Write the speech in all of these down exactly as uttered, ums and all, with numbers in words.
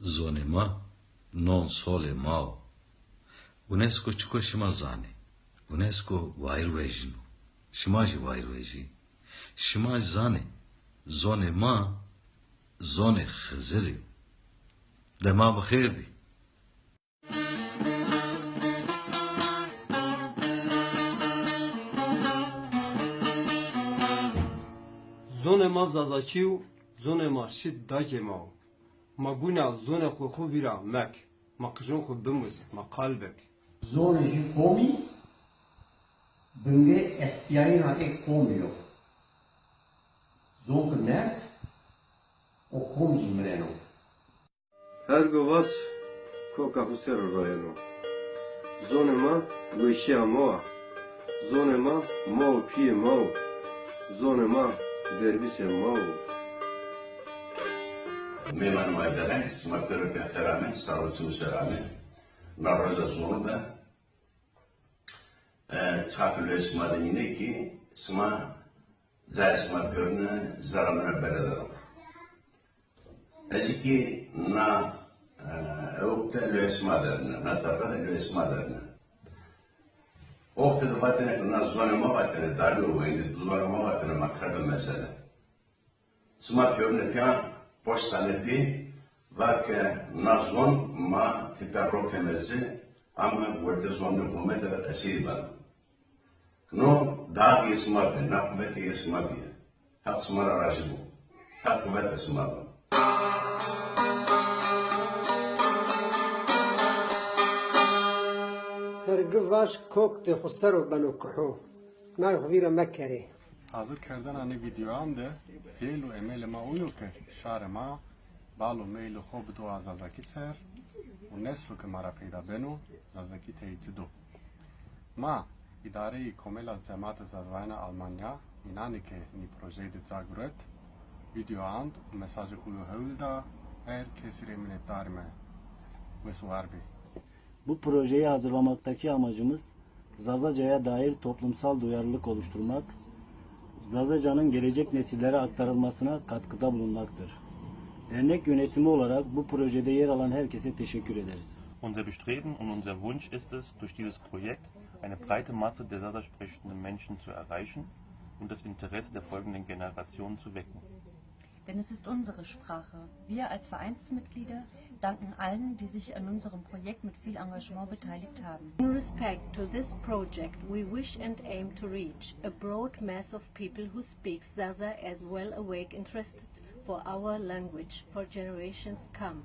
Zonê ma non solê ma o. UNESCO çiko şima zanê? UNESCO wayir wejîno. Şima jî wayir wejî. Şima zanê, zonê ma zonê Xizirî yo. Dema bi xêr dî. Zonê ma Zazakî yo, zonê ma şit dakê ma wo. Ma guna zonê xo xo vîra mek. Ma qijon xo bimus, ma qal bik. Zonê jû qomî bingê estbîyayîna ê qomî yo. Zon ki merd, o qom jî mireno. Hergi vas koka xo ser o royeno. Zonê ma weşîya ma wa. Zonê ma ma û pîyê ma wo. Zonê ma derbîsê ma wo. Mêmanê ma deranê, sima pêro pê xêr amê, sağlık çimû ser amê. Na roja zonû de, e, çiqa ke lewê sima de nînê kî, sima cayê sima pêrine zerra min ra bere dano. Ez kî na, e, ewk de lewê sima derine, na deqa de lewê sima derine. Oxte de vatêne ke na zonê ma vatêne, darî û weyndê di zonê ma vatêne, ma kerdo mesele. Sima pêrine pîya poşt sale pê va ke na zon ma tîta ro keme ci, ama wertê zonê homê de qesey beno. No daxê sima bîye, na quwetê sima bîye. Heq sima ra rajî bo. Heq quwetê sima bo. Hergi vaş kok de xo ser o beno kuho. Nay xo vîra mekerê. Hazirkerdena nê vîdeoyan de fêl û emelê ma o yo ke şarê ma bal û meylê xo bido a Zazakî ser û neslo ke ma ra peyda beno, Zazakî tey ci do. Ma, îdareyê Komela Cematê Zazayana Almanya, înanê ke nî projeyî de ca guret, vîdeo ant û mesajê xo yo hewl da, her kesî rê minetdar îme. Wes û war bê. Bu projeyi hazırlamaktaki amacımız Zazaca'ya dair toplumsal duyarlılık oluşturmak, Zazaca'nın gelecek nesillere aktarılmasına katkıda bulunmaktır. Dernek yönetimi olarak bu projede yer alan herkese teşekkür ederiz. Unser Bestreben und unser Wunsch ist es, durch dieses Projekt eine breite Masse der Zaza sprechenden Menschen zu erreichen und das Interesse der folgenden Generationen zu wecken. Denn es ist unsere Sprache. Wir als Vereinsmitglieder danken allen, die sich an unserem Projekt mit viel Engagement beteiligt haben. In respect to this project, we wish and aim to reach a broad mass of people who speak Zaza as well awake interested for our language for generations come.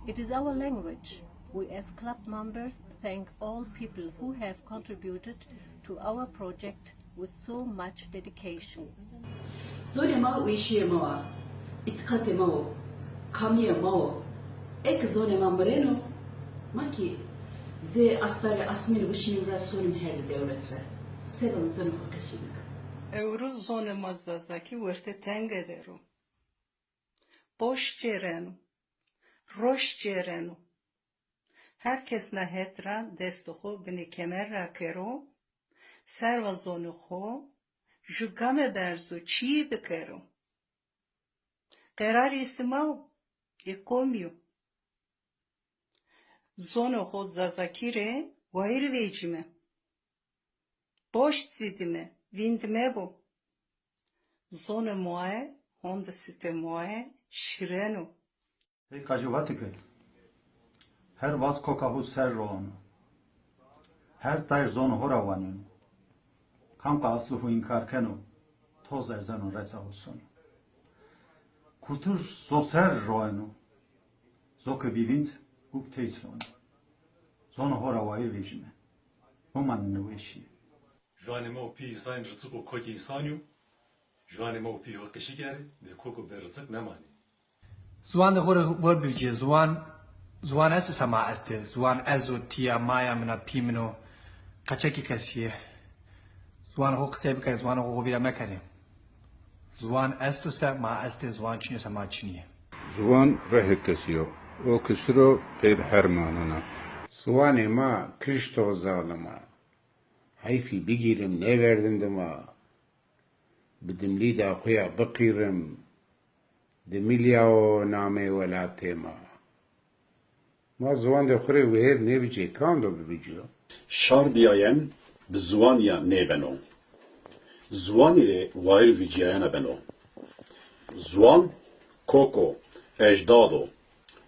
It is our language. We as club members thank all people who have contributed to our project with so much dedication. Zonê ma weşîyê ma wa, îtîqatê ma wo, kamîyê ma wo. Eke zonê ma mireno, ma kî zê astarê asmên wişînim ra sonim her di dewres ra. Seba mi zonê xo qesî bik. Ewro zonê ma Zazakî wertê tenge der o. Boş cêreno, roş cêreno. Her kes na het ra destê xo binê kemer ra kero, serva zonê xo, ju game berzo çîyî bikero. Qerarê sima o, ê qomî yo. Zonê xo Zazakî rê wayîr vecîme. Boşt zî dîme, vînd mebo. Zonê moe honde sitê moe şîren o. Ey qajî vatê ke, her vas koka xo ser rono. Her tayr zonê xo ra waneno. Kam ke aslê xo înkar keno, toz erzeno reça xo sono. Kultur zo ser roeno. Zo ke bî vînd, uk tey sono. Zonê xo ra wayîr vejîme. Bimanîne weşîye. Juanê ma û pî îsanî riciq û kokê îsanî yo. Juanê ma û pî ho qişî kerê, bê kok û bê riciq memanê. Ziwan de xo rê vor bivcîyê. Ziwan, ziwan esto se ma estê. Ziwan ez o, ti ya, ma ya, min a, pî min o. Qeçekî kesî yê. Ziwanê xo qisey bikerê, ziwanê xo xo vîra mekerê. Ziwan esto se ma estê, ziwan çinî yo se ma çinî yê. Ziwan rehê kesî yo. O ke şiro peyr her manena. Ziwanê ma kişto zalima. Heyfî bigîrim nêverdim dima. Bi dimlî da xo ya biqîrim. Dimilî ya o namê welatê ma. Ma ziwandê xo rê wayîr nêvicîyê, kando bivicîyo? Şar bîyayen bi ziwanî ya nêbeno. Ziwanî rê wayîr vicîyayena beno. Ziwan koko, ecdado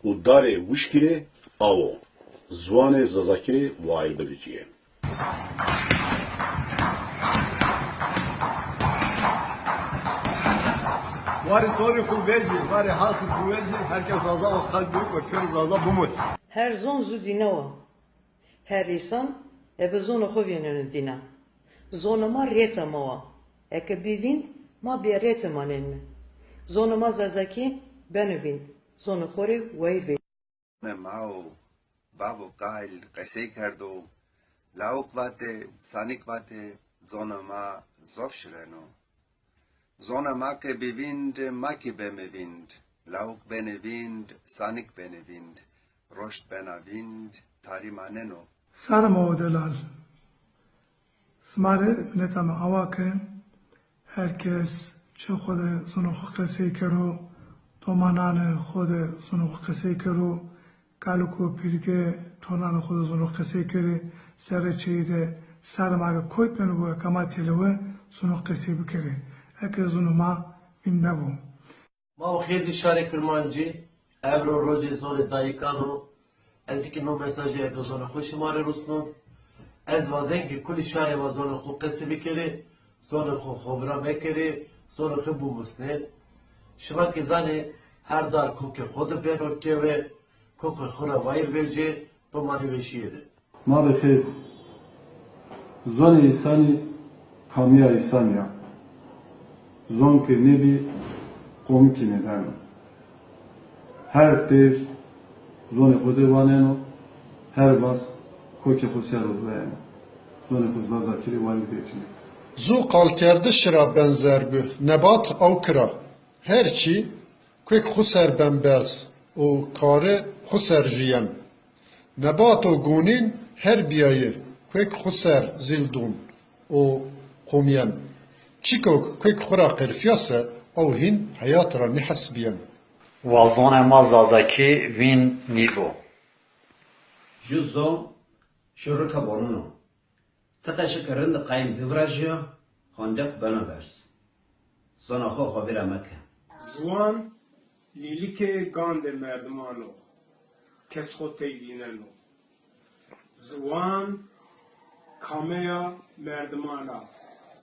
û darê wişkî rê awo. Ziwanê zazakî rê wayîr bivicîyê. Warê zonê xo vejî, warê halkê xo vejî, herkes Zaza o qelbî û pêro Zaza bimosî. Her zon zu dîne wa. Her îsan ebe zonê xo vîneno dîna. Zonê ma rêça ma wa. Eke bî vînd, ma bê rêçe manenme. Zonê ma zazakî beno vînd. Zonê xo rê wayîr vejî. Zonê ma o. Bavo qayl qesey kerdo. Lawik vatê, sanik vatê, zonê ma zof şireno. Zonê ma ke bî vînd, ma kî beme vînd. Lawik benê vînd, sanik benê vînd. Roşt bena vînd, tarî maneno. Sarê ma o delal. Sima rê mineta mi awa ke her kes çê xo de zonê xo qesey kero, domananê xo de zonê xo qesey kero, kalik û pîrike, tornanê xo de zonê xo qesey kerê, serrê çêyî de sarê ma ke koyt beno bo, eke ma têlewe zonê xo qesey bikerê. Eke zonê ma vînd mebo. Ma û xêr dî şarê Kirmancî, ewro rojê zonê dayîkan o. Ez kî no mesajê ebe zonê xo şima rê rusnon. Ez wazen ki kulî şarê ma zonê xo qesî bikerê, zonê xo xovira mekerê, zonê xo bimusnên. Şima kî zanê her dar kokê xo de beno kewe, kokê xo ra wayîr vejê, bimanê weşîye de. Ma bi xêr. Zonê îsanî kamîya îsanî ya. Zon ke nêbî, qomî kî nêbeno. Her têr zonê xo de waneno, her vas kokê xo ser o veyeno. Zonê xo zazakî rê wayîr vecîme. Zu qalkerdiş ra benzer bi, nebat awki ra. Her çî kuêk xu ser ben berz û kari xu ser jûyen. Nebato gunîn her bîyayî kuêk xu ser zîl dûn û qumîyen. Çîkok kuêk xu ra qerfîya se, aw hîn heyat ra nîhesbîyen. Wa zonê ma zazakî vîn nîbo. Ju zon şurika bonin o. Çi qeşi ke rind qayîm bivirajîyo, hondeq beno berz. Zona xo xo vîra meke. Ziwan lîlikê gandê merdiman o, kes xo tey vîneno. Ziwan kameya merdiman a,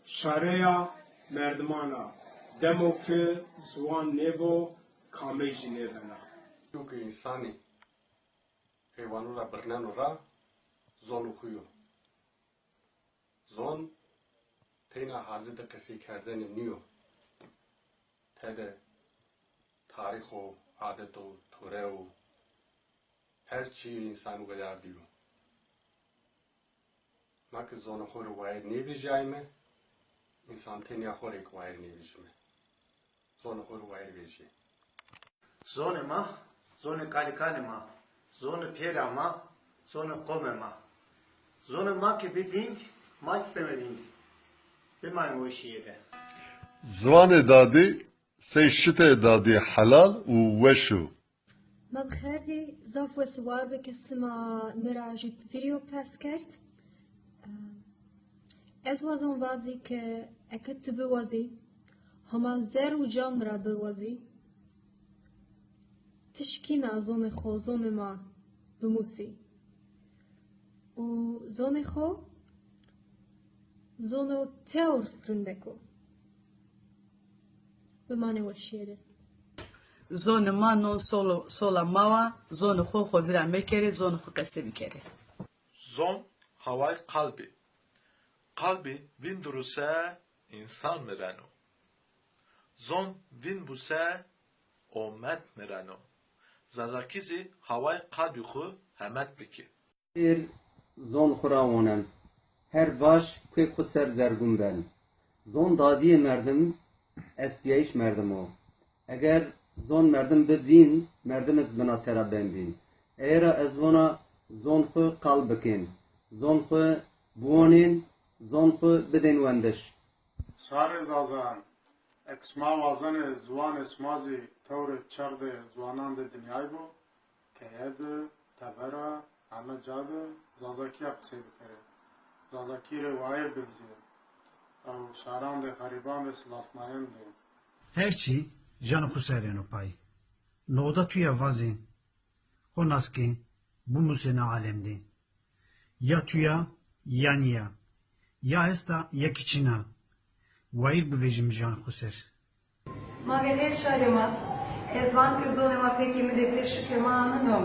şareya merdiman a. Demo ke ziwan nêbo, kamey jî nêbena. Çunke însanî heywanû ra birneno ra, zonê xo yo. Zon teyna hazi de qeseykerdenê nîyo. Tede tarîx o, adet o, tore o, her çîyê însan weyar dîyo. Ma ke zonê xo rê wayîr nêvejîyayîme, însan tenya xo rê kî wayîr nêvejîme. Zonê xo rê wayîr vejîyê. Zonê ma, zonê kalikanê ma, zonê pêra ma, zonê qomê ma. Zonê ma ke bî vînd, ma kî beme vînd. Bimanê weşîye de. Ziwanê dadî sey şitê dadî helal û weş o. Ma bi xêr dî, zaf wes û war be ke sima mi ra jû vîrîyo pers kerd. Ez wazon vazî ke eke ti biwazî, hema zerr û can mi ra biwazî, ti şikîna zonê xo, zonê ma bimusî. Û zonê xo zono tewr rindek o. Bimanê weşîye de. Zonê ma non solo, sola ma wa, zonê xo xo vîra mekerê, zonê xo qese bikerê. Zon haway qalbî. Qalbî vînd ru se însan mireno. Zon vînd bu se omet mireno. Zazakî zî haway qalbî xu hemet bikî. Şêr zon xu ra wonen. Her vaş kuêk xu ser zergûn ben. Zon dadîyê merdim, estbîyayîş merdim o. Eger zon merdim bi vîn, merdim iz bina tera ben vîn. Eye ra ez vona zon xu qal bikên, zon xu biwonên, zon xu bidên wendiş. Şarê Zazayan, eke şima wazenê ziwanê şima zî tewrê çexdê ziwanan de dinyay bo, keye de, Tebera heme ca de Zazakîya qisey bikerê. Zazakî rê wayîr bivijê. Ew şaran de, xerîban de, silasnayen de. Her çî janê xo ser êno pay. Noda tuya vazê, xo nas ke, bimusê na alem de. Ya tuya, ya nîya. Ya esta, ya kî çin a. Wayîr bivejîme janê xo ser. Ma ve her şarê ma, ez van ke zonê ma fekê mi de teşrikê ma amino.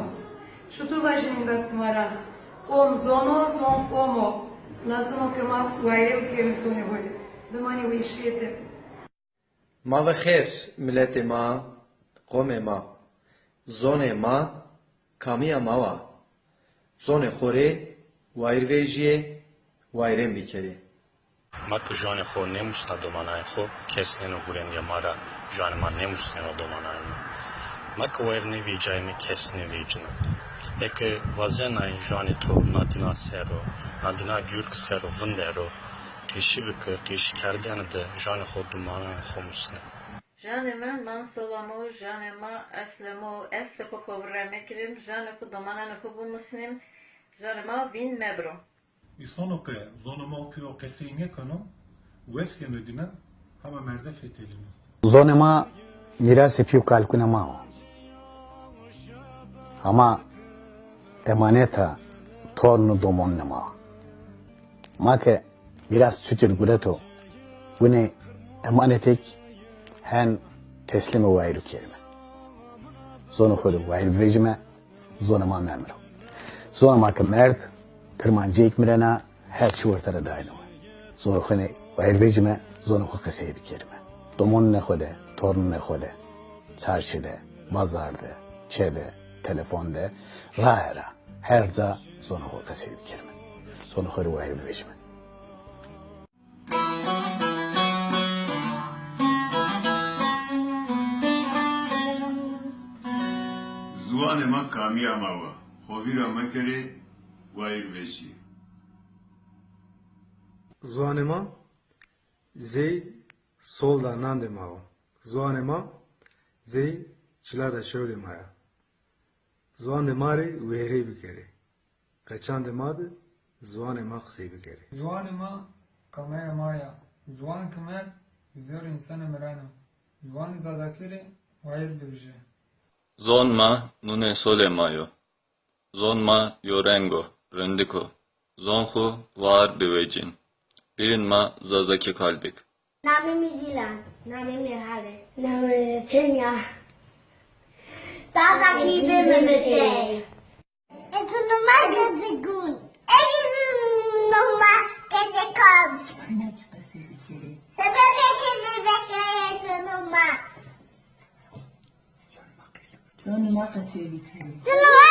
Çutur vajînî da sima ra? Qom zon o, zon qom o. Lazim o ke ma wayîrê bikerîme zonê xo rê. Bimanê weşîye de. Ma ve xêr, miletê ma, qomê ma. Zonê ma kamîya ma wa. Zonê xo rê wayîr vejîyê, wayîrên bikerê. Ma ke janê xo nêmusna domanayê xo, kes nêno hurendîya ma ra, janê ma nêmusneno domanayê ma. Ma ke wayîr nêvecîyayîme, kes nêvecîno. Eke wazenay janê to na dina ser o, na dina gurg ser o vindero, qîşî bike, qîşîkerdene de janê xo domanayê xo musne. Janê mi, ma sola mo, janê ma eslê mo, eslê xo xo vîr ra mekerîm, janê xo domananê xo bimusnîm, janê ma vîn mebiro. Îsono ke zonê ma pî o qesey nêkeno, wes yeno dîna, hama merde fetelîno. Zonê ma mîrasê pî û kalikunê ma o. Hama emaneta torn û domonunê ma o. Ma ke mîras çutir gureto, gunê emanetêk hen teslîmê wayîrû kerîme. Zonê xo rê wayîr vejîme, zonê ma memiro. Zonê ma ke merd, kirmanceyêk mirena, her çî werte ra dayno we. Zonê xo rê wayîr vejîme, zonê xo qesey bikerîme. Domonunê xo de, tornunê xo de, çarşî de, bazar de, çê de, telefon de, raye ra, her ca zonê xo qesey bikerîme. Zonê xo rê wayîr bivejîme. Ziwanê ma kamîya ma wa. Xo vîr ra mekerê, wayîr vejîyê. Ziwanê ma zey solda nandê ma wa. Ziwanê ma zey çilada şewdê ma ya. Ziwandê ma rê wêrey bikerê. Qeçandê ma de ziwanê ma qisey bikerê. Ziwanê ma kamîya ma ya. Ziwan ke merd, zêr însanê mirena. Ziwanê Zazakî rê wayîr bivijê. Zon ma nûnê solê ma yo. Zon ma yo reng o, rindik o. Zon xo war bivecîn. Bîrên ma Zazakî qal bik. Namê mi Zîlan. Namê mi Hale. Namê mi Tenya. Zazakî bimimite. Ez numa Gezegûn. Ez numa Gezegûn. Sebebê ke nêvekere ez numa. Zonê ma qesey bikerê. Zonê ma